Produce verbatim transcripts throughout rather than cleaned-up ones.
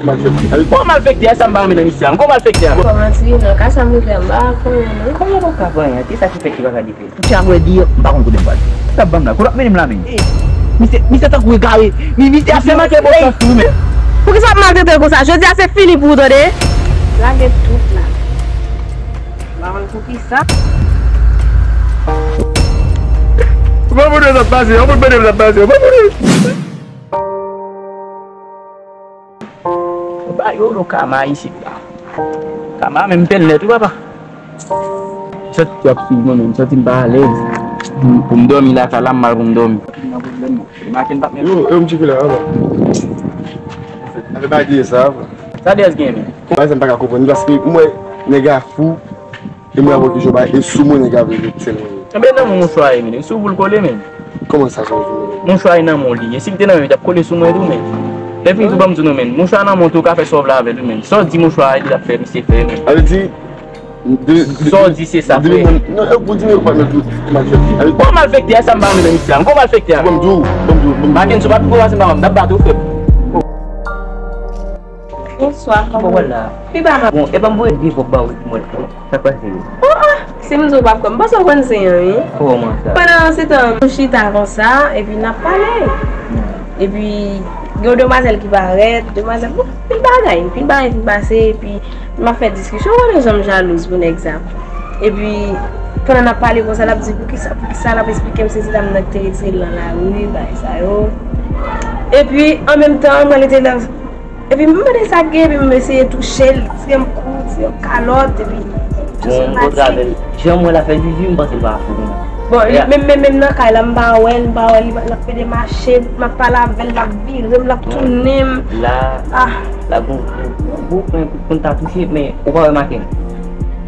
Malfektè. Kòman malfektè a, sa m pa renmen nan misye a? Kòman malfektè a? Kòman ti nan ka sa m rive a, m pa konnen non. Kòman ou pa ka fè anyen? Ki sa ki fè ki pa ka depi? Ti a mwen di, m pa konn kote m pral. Sa ban m la, kote w ap mennen m la menm? Misye, misye tankou egare. Mi, misye ap fè manke bon sans pou ou menm. Poukisa w ap maltrete l konsa? Jodi a se fini pou ou tande. Lage tout la. M pa konn poukisa. Ou pa konnen sa ap pase, ou pa konnen sa ap pase, ou pa konnen. Ba yo lo kama isit la. Kama menm pèl nèt wi papa. Sòti ap swiv mwen menm, sòti m pa alèz. Pou m dòmi lakay la, m mal pou m dòmi. Maten m p ap menm. Yo, yo, m tcheke la, anba. Anbe bagay sa, frè. Sa dèz gen menm. Bagay sa m pa ka konprann, paske m wè nèg a fou. E mwen avè w ki jwe bay, e sou mwen nèg la vle met sèl mwen. Enben nan mwen mouchwa ye, men. Sou pou l kole, men. Kòman sa, sou mwen? Mouchwa ye nan mwen li ye. Si l te nan men, li t ap kole sou mwen tou, men. Lè fini tou, ban m di nou, men. Mouchwa nan mwen tou, ou ka fè sa w vle avè l tou, men. Sa w di mouchwa ye, li t ap fè, misye fè, men. Sa w di, se sa, frè. Non, e pou di, men, ou pa met tout malfektè. Kòman malfektè a, sa m pa renmen nan misye a? Kòman malfektè a? Ban m di w, ban m di w, ban m di w. Mackenson, pa piko pase m pa wè m t ap bat ou, frè. Bonswa, kòman w ye? Pi ba m. Bon, e pa m voye de vòb ba ou epi mwen. Sa k pase yo? Oh, oh, si m di w pa kwè m, m panse w konn se yon, wi. Kòman sa? Pandan se tan, nou chita konsa, epi n ap pale. Epi, gen yon demwazèl ki parèt, demwazèl, bon, pil bagay, pil bagay fin pase, epi n ap fè diskisyon, ou konnen jan m jalouz pou nèg sa. Epi, pandan n ap pale konsa, l ap di, "Poukisa, poukisa?" L ap esplike m se ti dam nan ki te retire l nan lari, bagay sa yo. Epi, an menm tan, mwen, li te nan Epi m mande sa k gen, epi m eseye touche l, tire m kou, tire m kalòt, epi touche m matik. Jan m wè l ap fè vivi, m panse l pa fou konsa. Bon, menm, menm, menm nan kay la, m pa wè l, m pa wè l, l ap pede mache, m ap pale avè l, l ap vire m, l ap tounen m. La, la, bon, bon, bon, konn ta touche, men ou pa wè Maken?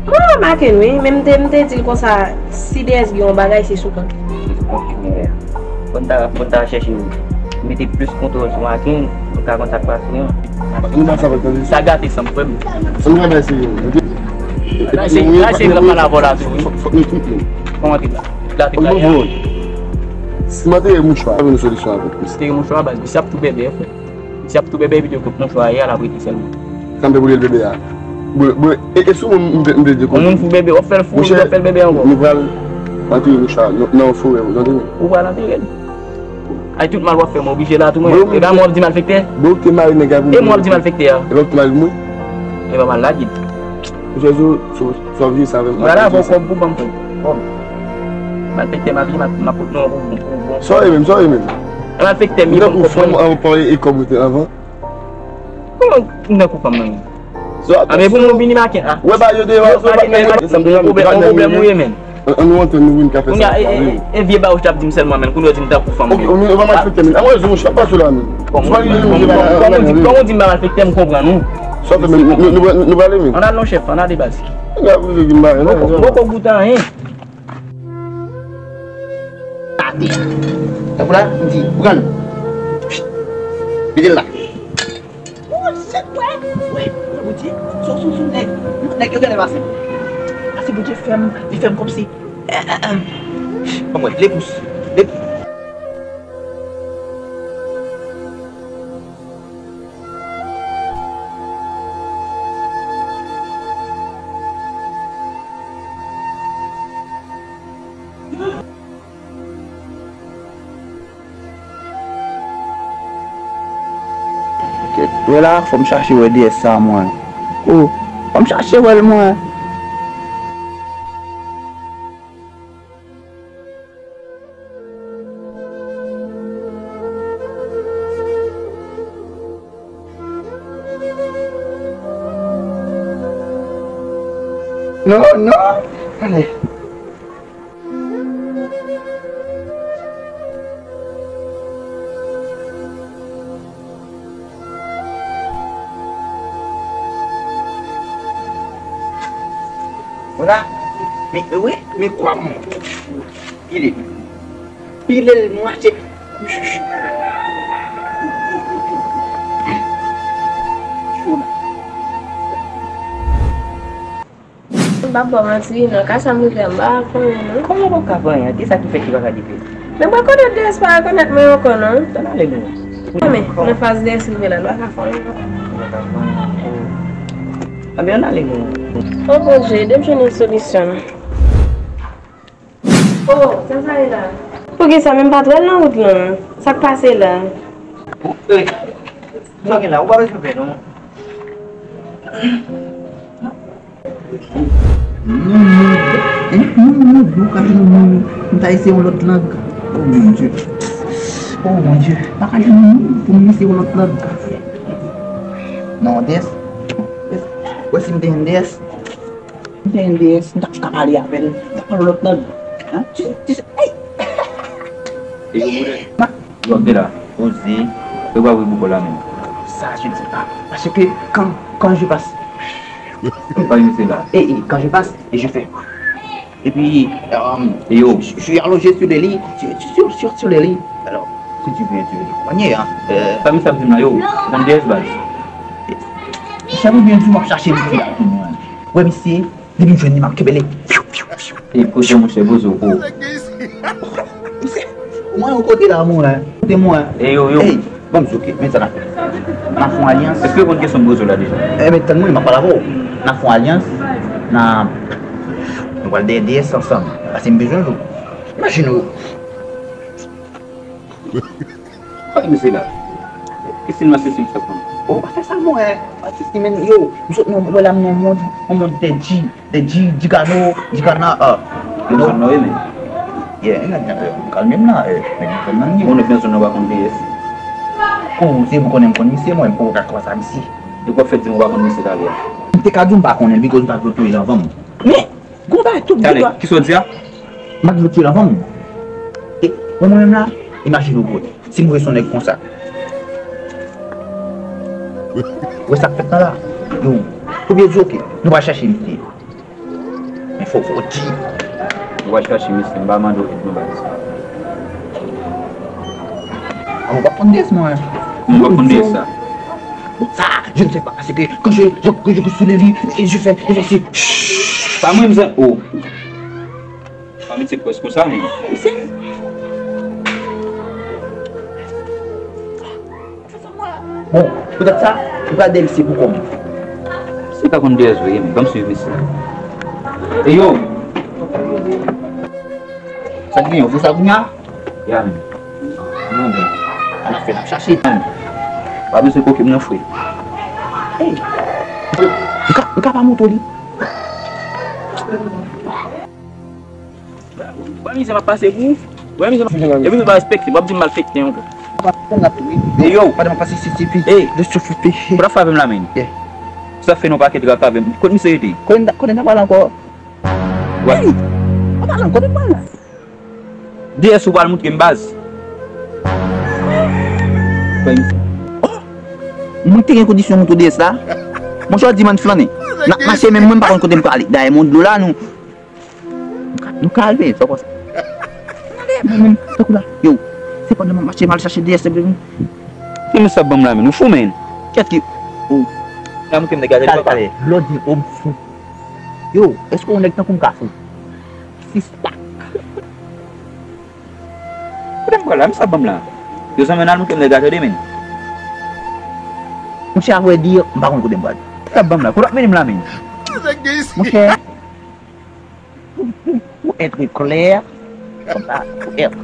Mwen wè Maken, wi, men m te, m te di l konsa, si D S gen yon bagay, se sou kont li. Bon, ta, bon, ta chèche mete plis kontwòl sou Maken, pou ka konn sa k pase an. Nou pa sa pa tande. Sa gate san m, frè m. Sa nou pa bay serye. Sa serye, pa la vòl la tou, wi. Fòk nou tout menm. Kòman te la? La te kay a. Si m antere mouchwa, pa gen solisyon avèk misye. Antere mouchwa, baz, misye ap tou bèbè, frè. Misye ap tou bèbè, epi de kout mouchwa a ye a, l ap rete sèlman. Sa m te boule l bebe a. Bon, bon, e, e sou mwen m te, m te di konsa. Yon moun fou bebe, w ap fè l fou, w ap fè l bebe ankò. Nou pral antere mouchwa nan yon forè, w tande? Ou pral antere l? Ay, tout mal w ap fè, m oblije la tou mwen. E pa mwen w ap di malfektè? Bon, ou te mare nèg la pou mwen. E mwen w ap di malfektè a? E pa ou te mare mwen? E pa mal lage. Ou chèzo, so, so, so, vye sa avè m. Mwen la avè w kòb pou ban m kòb. Malfektè m ap ye, m ap, m ap pot nou yon bon, bon, bon. Sa w ye menm, sa w ye menm? Malfektè m ye, ban m kòb mwen. Ou tankou fanm anvan pale e kòb ou te anvan. Kòman m nan kou fanm nan menm? A, men pou mwen vini Maken, a. Wè ba yo deyò, yo pa nan mwen. Yon pwoblèm ou ye, men. An nou antre, nou vin ka fè sa. Kounye a, e, e, e vye ba ou t ap di m sèlman, men. Kounye a w di m tankou fanm, men. Ok, ou pa malfektè, men. Anmwey, zo, chèf pa sou la, men. Kòman ou di, kòman ou di m pa malfektè, m konprann ou. Sa w fè, men, nou, nou, nou, nou prale, men. Ann al non, chèf, ann ale baz. Nèg la vle di m pa anyen. Poko goute anyen. Atè. Tankou la, m di, pran. Mete l la. Oh, shit, wè, wè, wè, Bondye, se yon, se yon, se yon nèg, nèg yo genlè pase. Pase Bondye fè m, li fè m kòmsi, eh, eh, eh. Ban m wè, lepous, lepous. Wè la, fò m chache wè D S sa mwen. O, fò m chache wè l mwen. Non, non. Ale. Wala. Men, wi, men kwa m. Pile l. Pile l mwatye. M p ap ba w manti, nan ka sa m rive a, m pa konnen non. Kòman w p ap ka fè anyen? Kisa ki fè ki pa ka depi? Men mwen konnen D S pa rekonèt mwen ankò non. Tann ale menm. Men, nan faz D S rive la, l pa ka fè anyen non. Ebyen, ann ale, non. O Bondye, ede m jwenn yon solisyon. Oh, sa sa ye la? Poukisa menm pa t wè l nan wout lan? Sa k pase la? Hey, sa gen la? Ou pa bezwen pè, non. Non, non, non, non, non, non, ka di non, non, non. M ta eseye yon lòt lang. Oh mon Dieu. Oh mon Dieu. Pa ka di non, non, pou m eseye yon lòt lang. Non, D S. Wè si m te yon D S. M te yon D S, m ta ka pale avè l. M ta pale lòt lang. Hein? Tu, tu sais, hey! E yo moulen. Ma- Yo ap de la. Oze. Yo pa vre pou kò la menm. Ça, je ne sais pas. Parce que quand, quand je passe, pa vin se la. Et, et quand je passe, et je fais. Et puis, euh, et yo, je, je suis allongé sur le lit, sur, sur, sur, sur le lit. Alors, si tu veux, tu veux témoigner, hein. Euh, sa misye ap di m la, yo, konn D S baz. Misye ap byen di m ap chache misye la pou mwen. Wè misye, depi m jwenn li, m ap kenbe li. Piu, piu, piu. E kote monchè bozo, po. Misye, mwen yon kote la, mwen. Kote mwen. E yo, yo. Hey, bon, m di, ok, men sa n ap fè. N ap fè yon alyans. Èske w konn kesyon bozo la deja? Ebyen, tann mwen, m ap pale avè w. N ap fè yon alyans, n a, nou pral dèyè D S ansanm. Paske m bezwen l tou. Imajine w. Kòman misye la? Ki stil masisi misye ap konn? Oh, pa fè sa, mwen. Masisi, men, yo, m sot nan, wè la, m nan yon mond, yon mond de G, de G, Gigano, Gigana, ah. Yo, m sot nan, wi, men. Yeah, nèg, nèg, kalme m la, eh, nèg, kalme m. Bon, nèg nan zòn nan pa konn D S. Kou, se pou konnen m konn misye, mwen, m poko ka kwè sa, misye. Depi w ap fè di m ou pa konn misye talè a. M te ka di w m pa konnen l, because m pa vle w touye l anvan m. Men, Gon bagay tout. Talè, kisa w di a? M ap di w tou anvan m. E, bon, mwen menm la, imajine w, bro. Si m voye son nèg konsa. Wè sa k fèt la la? Yo, oubyen di, ok, nou va chache misye. Men fò, fò w di. Nou va chache misye, m pa mande w èd non, baz. Ah, ou pa konn D S, mwen. M pa konn D S sa. Bon, ça, je ne sais pas, parce que quand je, je, que je pousse sous le lit, et je fais, je fais ci. Pa mwen, m zan, oh. Pa mete pwès konsa, men. Bon, poutèt sa, ou ka dèyè misye pou kò m. Se pa konn D S vre, men ban m swiv misye. E yo! Sa k genyen, ou fè sa kounye a? Ya, men. Non, men. Sa n ap fè, n ap chache, men. Pa bezwen koke m nan, frè. Hey! M ka, m ka pa montre w li? Wè mizè m ap pase pou ou. Wè mizè m ap, epi nou pa respekte, w ap di m malfektè ankò. E yo. Pandan m ap pase isit, epi. Ey. De soufle. Ou t ap frape m la, men. Yeah. Sa fè nou pakèt rat avè m. Kot misye rete? Kote n ta, kote n ta pral ankò? Wè. Ey! An palan, kote n pral la? D S ou pral montre m baz. Oh! Mwen te gen kondisyon montre w D S la. Monchè, w di m ann flannen. N ap mache, men mwen m pa konn kote m prale. Dayè, mwen dlo la, nou. Nou ka, nou ka ale, sa w panse? Mwen menm, tankou la. Yo, se pandan m ap mache, m al chache D S, epi. Ki misye ap ban m la, men? Nou fou, men. Kèt ki, oh. La, mwen ke m degade, papa. Talè, talè. Lè w di, oh, m fou. Yo, èske yon nèg tankou m ka fou? Sis pak. Kote m pral la? Misye ap ban m la. Yo, zanmi, n al montre m degade, men. Monchè, a vrè di, m pa konn kote m pral. Misye ap ban m la. Kote w ap mennen m la, men? Monchè. Pour, pour, pour être clair, comme ça, pour être,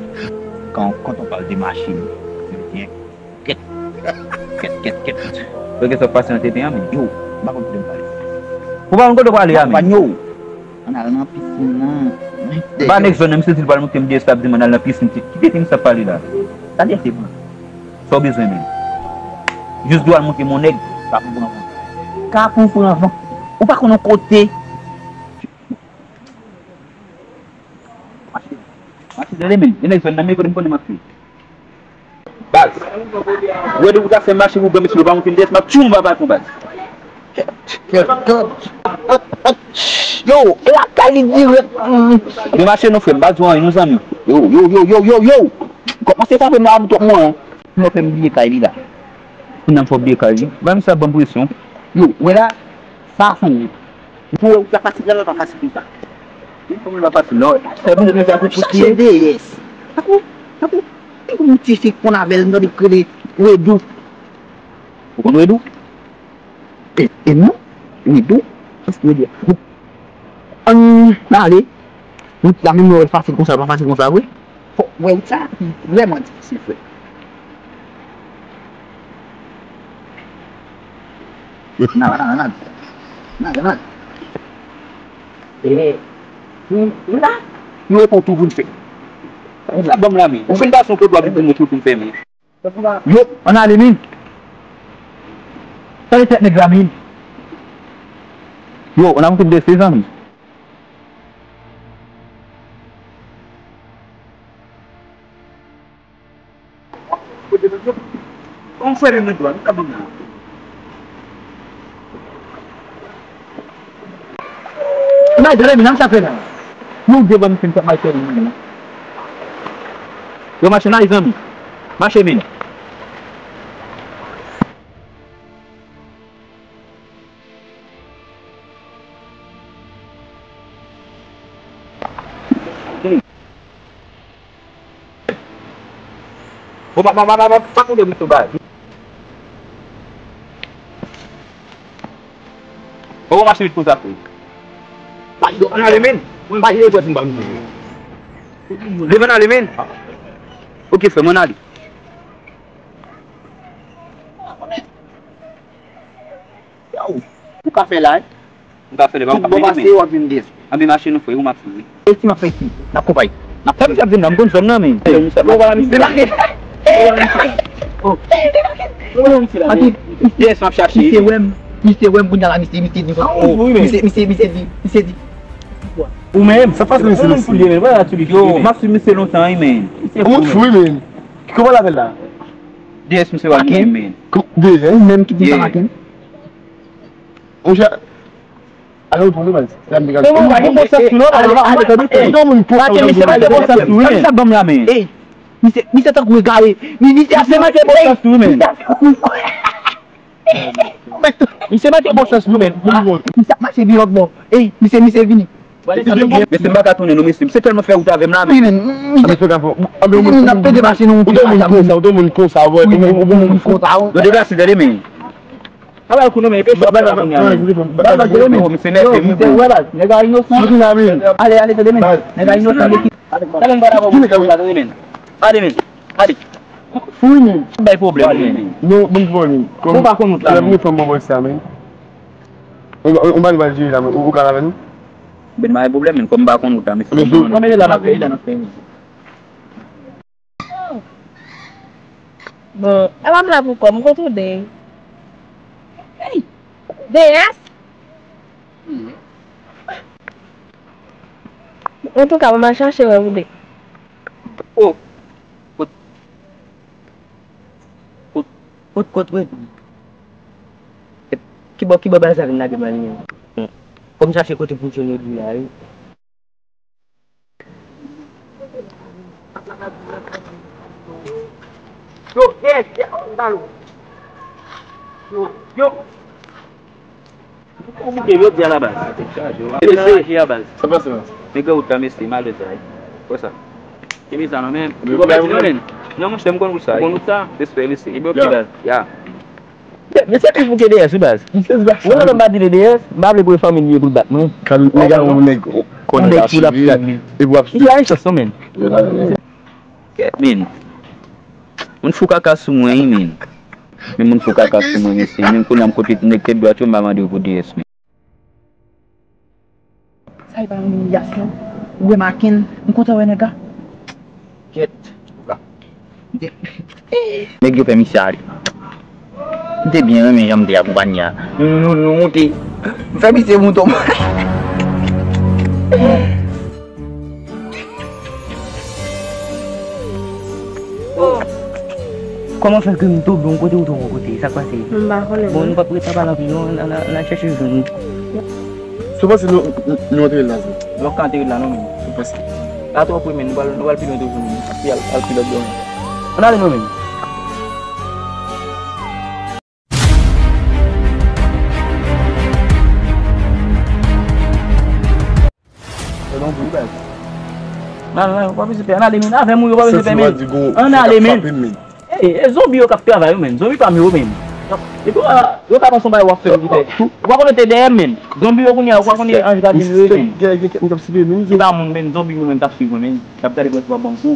quand, quand on parle de machine, je viens, kèt, kèt, kèt, kèt. Fòk sa pase nan tete an, men. Yo, m pa konn kote m prale. Ou pa konn kote w prale a, men. Ann al nan pisin nan. Ba nèg zòn nan, misye di l pral montre m D S la, ap di m ann al nan pisin. Ki tete misye ap pale la? Sa D S te pran? Sa w bezwen, men? Jis dwe al montre m yon nèg. Ka pou pran van. Ka pou pran van. Ou pa konn yon kote. Mache, mache, tande, men. Gen nèg zòn nan, men kote m konnen m ap fè. Baz. Wè, depi w ta fè mache pou granmesi, w pa montre m D S, m ap tchou, m pa baton, baz. Yo, e lakay li dirèk. Men mache non, frè m, baz, ou anyen, nou zanmi. Yo, yo, yo, yo, yo, yo. Kòmanse frape m la, m twòp mwen. Ou fè m bliye kay li la. Kounye a m fè w bliye kay li. Ba misye ap ban m presyon. Yo, wè la, sa a fon wi. Ou pou wè ou pa fasil, la pa fasil konsa. Yon fanm li pa fasil, non. Fè bon, men sa pou chache D S. Tankou, tankou, tankou yon ti fi k konn avè l, m tande k rele Redou. Ou konn Redou? E, e nou, Nido, èske yo di, ann ale. Wout la menm, nou wè l fasil konsa, pa fasil konsa vre. Fò w wè wout sa, li vrèman difisil, frè. Nan, nan, nan. Nan, nan. E, nou, nou la, nou reponn tou pou n fè. Ou la ban m la men. Ou fin pase yon kote w ap di m yon kote pou m fè men. Yo, ann ale men. Tande tèt nèg la men. Yo, ann al monte dèyè se zanmi. Yon frè de mwen dwa, nou ka ban m la. Bay tande men, sa fè la. Nou de ban m fin fè bay tande men. Yo mache nan zanmi. Mache men. Bon, pa, pa, pa, pa, pa, pa koute bouton ba. Bon, bon, mache vit konsa, frè. Pa, yo, ann ale men. Pa jere pwès m pa m. Leve ann ale men. Ok, frè, m ann ale. Yow, ou ka fè la, wi. Ou ka fè la, pa ou ka fè la, men. Tout bò pase, w ap vin desann. Ann mache nou, frè, ou m ap suiv, wi. E si m ap fè si, n ap konpay. N ap fè misye ap di m nan, m konn zòn nan, men. Yo, misye ap pase. Debake. Oh. Debake. Yes, m ap chache. Misye wè m, misye wè m, kounye a la, misye, misye di, oh, misye, misye, misye di, misye di. Ou menm? Sa pase, misye, misye. Yo, m ap suiv misye lontan, wi, men. Ou moun fou, wi, men. Kòman l avè l la? Yes, misye wè m, men. Kou-, de, hein, menm ki di sa maten. Monchè, ale w pran baz. Se la m te gade. Ou pa gen bon sans tou non, ale, ale, tande. Ou gen moun pou sa, ou gen moun pou sa. Sa ban m la men. Ey, misye, misye tankou egare. Mi-, misye ap fè, misye ap fè kou. Misye manke bon sans wi men. Misye ap mache di lòt bò. Ey, misye, misye vini. Mesye, m pa ka tounen non, mesye. Misye tèlman fè wout avè m la, men. Wi, men, misye, misye, misye, n ap pede mache nan yon pye moun konsa, ou te moun konsa, wè. Wi, men, ou te moun konsa, wi. Yo deplase, tande, men. Sa va kou non, men, epi chòt la kounye a, men. Yo, misye nève m, wi, bro. Nèg la inosan. Ale, ale, tande, men. Nèg la inosan, men. Tande, men. Ale, men. Ale. Fou wi men. Bay pwoblèm wi men. Non, bon pwoblèm. Ou pa konn wout la men. Mwen fè bon sa men. Ou pa nou pral jere la men. Ou ka la avè nou? Ben bay pwoblèm men. Kòm m pa konn wout la men. Kòm e la n ap fè, e la n ap fè. Bon, e pa m la pou kò m konn wout de. Hey! Deyès! Antouka, mwen al chache wè ou de. Oh! Kot, kot, kot, kot, wi. Kibò, kibò baz la vin lage m la li menm? Fò m chache kote pou John yo di la, wi. Yo, yes, yes, m ba nou. Yo, yo. Ou bouke, yo di a la baz. Mesye, a baz. Sa pase la? Men gen wout la, mesye, malèz la. Wè sa. Ki bizar non, men. Ou konn wout la, men. Non, monchè, m konn wout sa. Ou konn wout sa? Respè, mesye. Ki baz? Ya. Mesye plis bouke D S wi baz. Ou nan m pa di D S, m pa vle pou fanmi l ye pou l bat mwen. Kan nèg a yon nèg konnen la chili, epi w ap suiv. Misye a yon chans non, men. Kèt, men. Moun fou kaka sou mwen wi, men. Men moun fou kaka sou mwen, mesye. Men kounye a m kote nèg tèt dwat yo, m pa mande yo pou D S, men. Sa e pa yon imilyasyon. Ou wè Maken, m kontan wè nèg la. Kèt. Nèg yo fè misye ale. M te byen renmen jan m te akonpanye a. Nou, nou, nou monte. M fè misye monte. Oh. Kòman fè ke m tonbe yon kote ou tonbe yon kote? Sa k pase? M pa konnen. Bon, nou p ap ret ap pale anpil non, ann, ann, ann al chèche jwenn. Si w panse nou, nou, nou antere l la, tou. Nou p ka antere l la non, men. Si w panse. La twò pre, men. Nou pral, nou pral pi lwen toujou, men. Pi al, al pi lòt bò, men. Ann ale non, men. Fè non, bri, baz. Nan, nan, w pa bezwen pè. Ann ale, men. Avè m, wi, w pa bezwen pè, men. Ann ale, men. Ey, e zonbi yo k ap travay, wi, men. Zonbi pa m yo, men. Epi w a, yo ka panse yon bagay w ap fè yo ki fè. Ou pa konn yo te dèyè m, men. Zonbi yo kounye a, ou pa konn anj gade yo, men. Gen, gen kèk moun k ap siveye menm. Se pa moun, men, zonbi yo menm k ap swiv mwen, men. Y ap gade mwen pou ap ban m kou.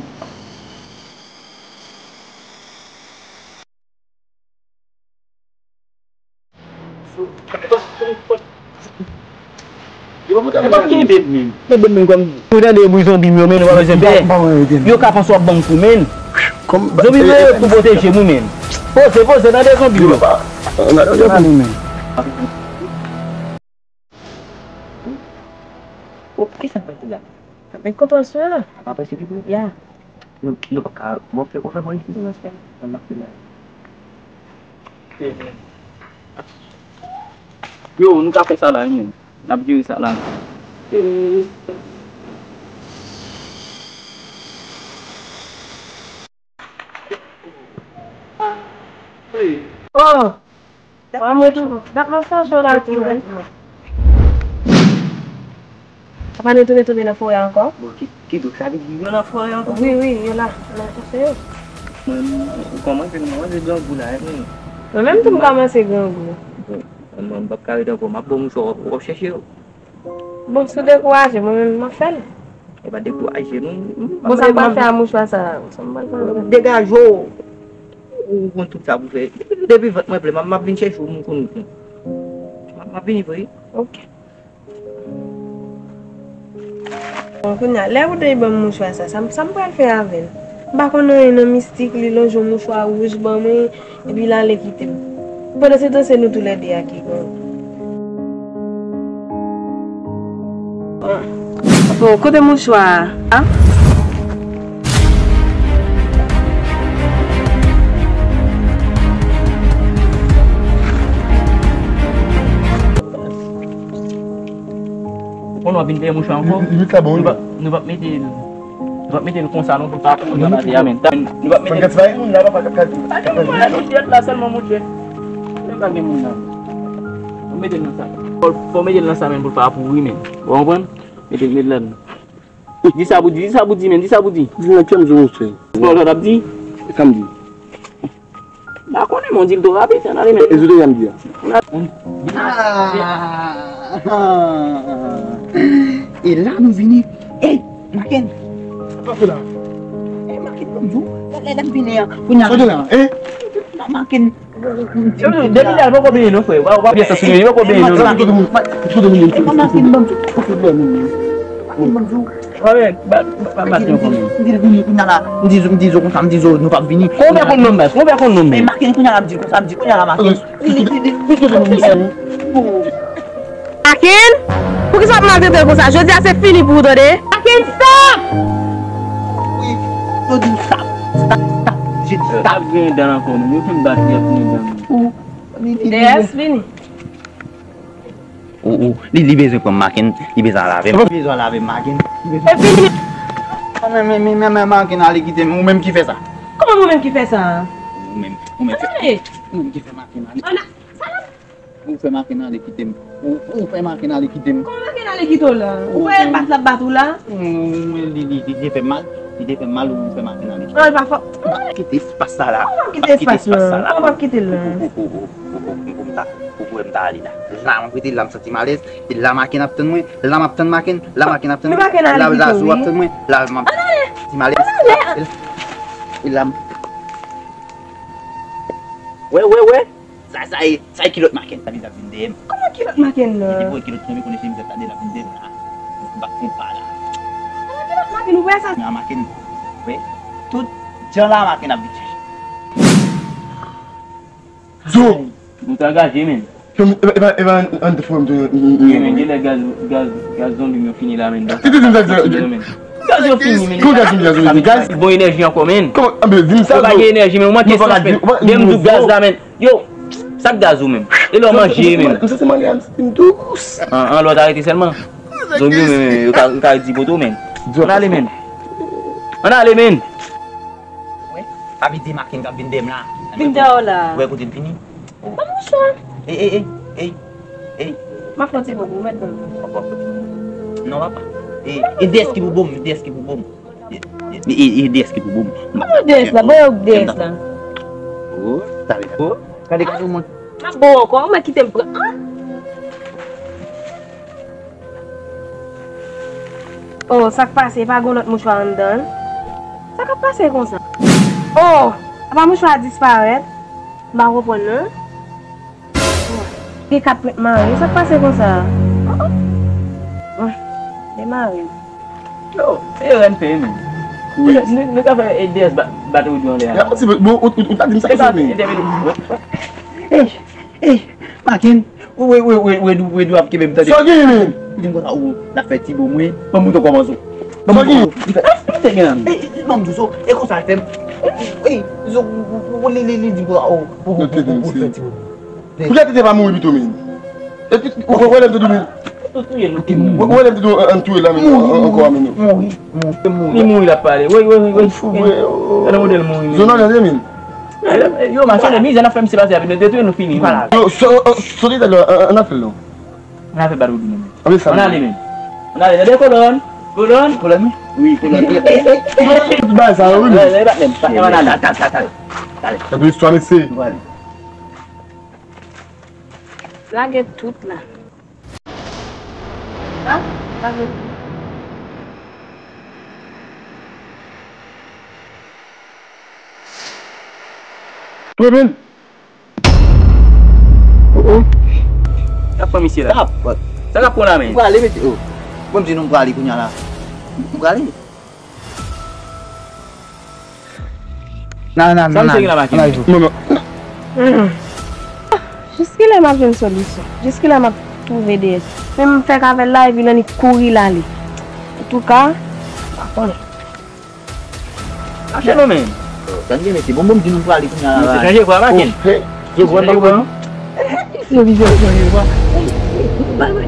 Yo pa kenbe m, men. Kenbe m, men, kòm ou tande bri zonbi m yo, men, ou pa bezwen pè. Yo ka panse w ap ban m kou, men. Zonbi m yo tou pwoteje m, wi, men. Poze, poze, tande zonbi m yo. Ann ale, men. Oh, kisa k pase la? Mwen kontan sou la. Apa se ki pou? Ya. Nou, nou pa ka, mwen fè, mwen fè mwen isi. Mwen fè. Mwen ap fè la. Yo, nou ka fè sa la, men. N ap jere sa la. Oh! Mwen retounen. Dat mwen chache w la tou. Papa nou tounen tonbe nan forè ankò? Bon, ki, ki donk sa vle di yo nan forè ankò? Wi, wi, yo la. N ap chache yo. Mwen, ou kòmanse, mwen, mwen se grangou la, e mwen. Mwen menm tou m kòmanse grangou. Mwen, mwen, m p ap ka ret ankò, m ap ba w mouchwa, w ap, w ap chèche yo. Bon, si w dekouraje, mwen menm, m ap fè l. E pa dekouraje, non. Bon, sa m pral fè a mouchwa sa? Sa m pral fè? Degaje w. Ou konn tout sa pou fè. Depi vant mwen plen, m ap, m ap vin chèche w, m konn ou. M ap, m ap vini vre. Ok. Bon, kounye a, lè ou te ban m mouchwa sa, sa, m- sa m pral fè avè l? M pa konn anyen nan mistik, li lonje yon mouchwa wouj ban mwen, epi l ale kite m. Pandansetan, se nou toulède a ki gen. Bon, kote mouchwa a? Ou konn w ap vin dèyè mouchwa ankò? Nou p ap, nou p ap mete l, nou p ap mete l konsa non, pou l pa pouri nan atè a, men. Nou p ap mete l. Fò n gade si pa gen moun la, papa, k ap gade. Pa gen moun la, nou jèt la sèlman, monchè. Men pa gen moun la. Fò mete l nan sa. Fò, fò mete l nan sa, men, pou l pa pouri, men. Ou konprann? Mete l, mete l ladan. Di sa pou di, di sa pou di, men, di sa pou di. Di nan kè m di, monchè. Ou konn sa w t ap di? Sa m di. M pa konnen, men, w di l twò rapid, ann ale, men. E sa w te janm di a? E la nou vini. Ey, Maken! Sa w fè la? Ey, Maken, ban m di w. Lè, lè, lè m vini an. Kounye a. Sa w te la, en? Maken. Depi la, li poko benyen non, frè. W ap, w ap byen santi li, li poko benyen non. Kote moun? Kote moun? Ey, Maken, ban m di w. Kote moun? Maken, ban m di w. Wè, ba, ba, ba, ba, m di, m di, m di, kounye a la, m di, m di zo konsa, m di zo, nou p ap vini. Konbyen konn nonm baz? Konbyen konn nonm? Men Maken, kounye a la, m di konsa, m di, kounye a la, Maken. Maken, poukisa w ap maltrete l konsa? Jodi a se fini pou ou, tande. Maken, stop! Wi, yo di stop, stop, stop, je di stop. Ap gen dan ankò, men yo fin bat li, ap gen dan. Ou, li, li, li, D S vini. Ou, ou, li, li bezwen pran Maken, li bezwen lave m. Li bezwen lave m, Maken. Li bezwen. Epi li. Men, men, men, men, men, Maken ale kite m. Ou menm ki fè sa. Kòman mwen menm ki fè sa? Ou menm, ou menm ki fè. Ou menm ki fè Maken ale. Ou fè Maken ale kite m. Ou, ou fè Maken ale kite m. Kòman Maken ale kite w la? Ou wè l bat l ap bat ou la? Ou, ou, li, li, li te fè m mal. Li te fè m mal, ou fè Maken ale. Non, li pa fè. Kite espas sa la. Kòman kite espas la? Kòman kite l la? Pou, pou, pou, pou, pou, pou, pou, pou m ta, pou, pou m ta ale la. La, m ap rete la, m santi m alèz. E la Maken ap tann mwen, la m ap tann Maken, la Maken ap tann mwen, la, la Zo ap tann mwen, la m ap santi m alèz. E la m. Wè, wè, wè. Sa, sa e, sa e kilòt Maken. Sa vin, sa vin dèyè m. Kòman kilòt Maken nan? Li te voye kilòt tonbe, konnen chemiz la tande l ap vin dèyè m la. M ap fon pa la. Kòman kilòt Maken, ou wè sa? Nan Maken. Wi. Tout jan la Maken ap vin chèche. Zo! Nou ta gaje, men. Yo, men, e pa, e pa, e pa an, an defòm tou, non, non, non. Wi, men, genlè gaz, gaz, gaz zonbi m yo fini la, men. Gaz yo fini, men. Kòman gaz zonbi, gaz zonbi, gaz? Bon enèji ankò, men. Kòman, anben, di m sa, Zo. Yo pa gen enèji, men, ou manke sans, men. Lè m di w gaz la, men. Yo, sa k gaz ou menm? E lè w manje menm? M santi m ale a, m santi m dous. An, an, lè w ta rete sèlman. Zonbi yo menm, yo ka, yo ka di poto, men. Ann ale, men. Ann ale, men. Wè, pa vin di Maken k ap vin dèyè m la. Vin dèyè w la. Wè kote m fini. Ban m mouchwa. Ey, ey, ey, ey, ey. M ap fè yon ti bon pou ou, mèt ban m. Non, papa. E, e D S ki pou bon, D S ki pou bon. E, e, e D S ki pou bon. Kòman D S la? Ban yo D S la. Oh, talè. Oh, gade, gade, mwen. M ap bon ankò, ou mèt kite m pran. An? Oh, sa k pase? Pa gen lòt mouchwa anndan? Sa k ap pase konsa? Oh, apa mouchwa a disparèt? M pa konprann non. Gen kat prent mare, sa k pase konsa? Oh, oh. Bon, demare. Yo, e yo N P men. Wi. Nou, nou, nou ka fè, e, D S ba-, bat Woodou anlè a. Bon, ou, ou, ou ta di m sa konsa men. Ey, ey, Maken, ou, ou, ou, ou, Woodou, Woodou ap kenbe m tande. Sa gen men? Di m konsa, ou, n ap fè ti bo mwen, ban m moute kòmanse. Sa gen? Li fè, ah, li te gen la men. Ey, ban m di w sa, e konsa l fè m. Ey, li, li, li di m konsa, ou, ou, ou, ou, ou fè ti bo mwen. Poukisa Tete pa mouri pito men? Epi, ou, ou wè lè m te di men? Ou touye nou. Ou, ou wè lè m te di an, an touye la men, an, an, ankò a men nou. Mouri, mouri, mouri. Li mouri l ap pale. Woy, woy, woy, woy. Gade modèl mouri men. Zòn nan men. Yo, machann de mizè, n ap fè misye pase, epi nou detwi, nou fini. Yo, so, so, so, talè, an, an, an afè l non. An afè bat Woodou men. Ann ale men. Ann ale, tande kolòn. Kolòn. Kolòn? Wi, kolòn. Tout bagay sa yo, wi. Lè, lè, bat menm. Bat menm, ann ale. Talè, talè, talè. Talè. Sa tou istwa, mesye. Nou ale. Lage tout la. Ha? Lage tout. Wi, men. Oh, oh. Sa k pran misye la? Sa k ap pran? Sa k ap pran la, men? M prale, mesye. Oh. Bon, m di nou m prale kounye a la. M prale. Nan, nan, nan, nan. Sa misye gen la, Maken? Non, non. Jiskilè m ap jwenn solisyon? Jiskilè m ap twouve D S? Men m fèk avè l la, epi l annik kouri l ale. Antouka, m pa konnen. Mache non, men. Sa n gen, mesye? Bon, bon, m di nou prale kounye a la. Mesye, chanje vwa, Maken. Oh, hey. Yo, vwa, vwa, vwa. Yo, vizyon, chanje vwa.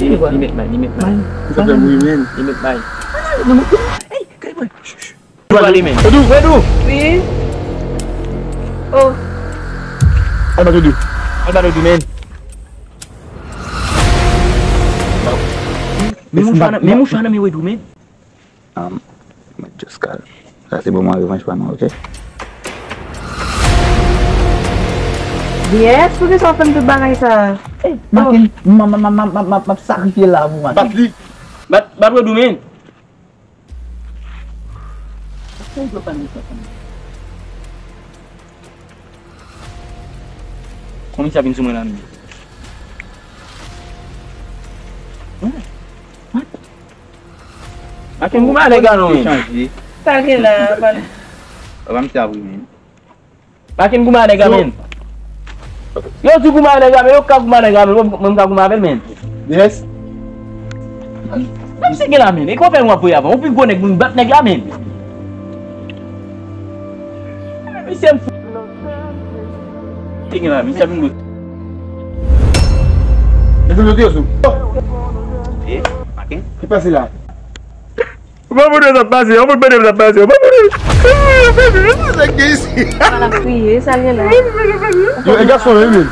Li met may, li met may. Sa fè m ri, men. Li met may. Ey, kay mwen. Ch, ch. Ou pale, men. Wedou. Wedou. Wi. Oh. Al bat Wedou. Al bat Wedou, men. Men mouchwa nan, men mouchwa nan men Wedou, men. Um, mwen just ka, sa se moman revanj pa nou, oke? Yes, poukisa w fè m tout bagay sa? Ey, Maken, m, m, m ap sakrifye la pou Maken. Bat li. Bat, bat Wedou, men. Komisè vin sou mwen la, men. Maken goumen a nèg la non, men. Sa gen la, pa. Papa m se avri, men. Maken goumen a nèg la, men. Yo di goumen a nèg la, men yo ka goumen a nèg la, men mwen, mwen m ka goumen avè l, men. Yes. Sa misye gen la, men? E konpè nou ap voye avan? Ou pi gwo nèg pou n bat nèg la, men. Misye m fou. Misye gen la, misye ap vin gwo. Mesye, mesye, mesye. Eh, Maken. Ki pase la? Ou pa konnen sa k pase, ou pa konnen sa k pase, ou pa konnen. Sa k gen isi? Sa l ap kriye, sa l gen la? Yo, e gason, wi, men.